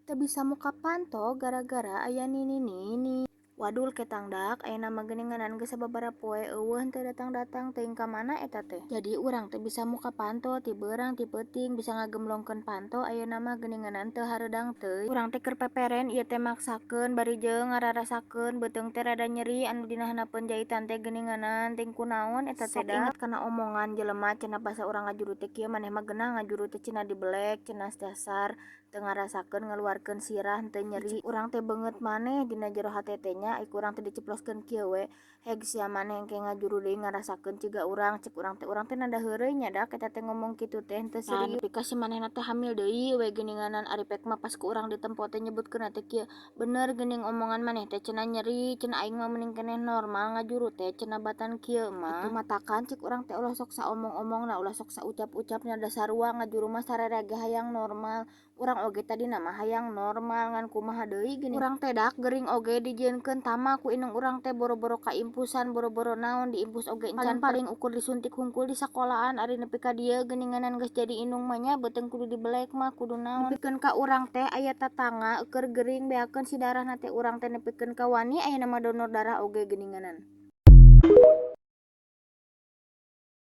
Teu bisa muka panto gara-gara aya nini-nini. Wadul ketang dak, ayeuna mah geuninganan geus sababaraha poe euweuh teu datang-datang, teuing ka mana eta teh. Jadi urang teh bisa muka panto ti beurang ti peuting, bisa ngagemblongkeun panto ayeuna mah geuninganan teu hareudang teuing. Urang teh keur peperen ieu teh maksakeun bari jeung ngararasakeun beuteung teh rada nyeri anu dina handapeun jaitan teh geuninganan, teuing kunaon eta teh. Sok inget kana omongan jelema cenah basa urang ngajuru teh kieu, "Maneh mah geunah ngajuru teh," cenah, "dibelek," cenah, "dasar teu ngarasakeun ngaluarkeun sirah henteu nyeri." Urang teh beungeut maneh dina jero hate teh nya, ai ku urang teh diceploskeun kieu we, "Heg sia maneh engke ngajuru deui ngarasakeun ciga urang," cek urang teh. Urang teh nada heureuy nya dak eta teh ngomong kitu teh henteu serius. Nepi ka si manehna teh hamil deui we geuninganan. Ari pek mah pas ku urang ditempo teh nyebutkeunna teh kieu, "Bener geuning omongan maneh teh," cenah, "nyeri," cenah, "aing mah mending keneh normal ngajuru teh," cenah, "batan kieu mah." Atuh matakan cek urang teh ulah sok saomong-omongna, ulah sok saucap-ucapna, da sarua ngajuru mah sararea ge hayang normal. Urang oge tadina mah hayang normal, ngan kumaha deui geuning urang teh dak gering oge dijieunkeun tama ku indung urang teh, boro-boro kaimpusan, boro-boro naon, diimpus oge encan, paling ukur disuntik hungkul di sakolaan. Ari nepi ka dieu geuninganan geus jadi indung mah nya, beuteung kudu dibelek mah kudu naon, nepikeun ka urang teh aya tatangga keur gering beakeun si darahna teh, urang teh nepikeun ka wani ayeuna mah donor darah oge geuninganan.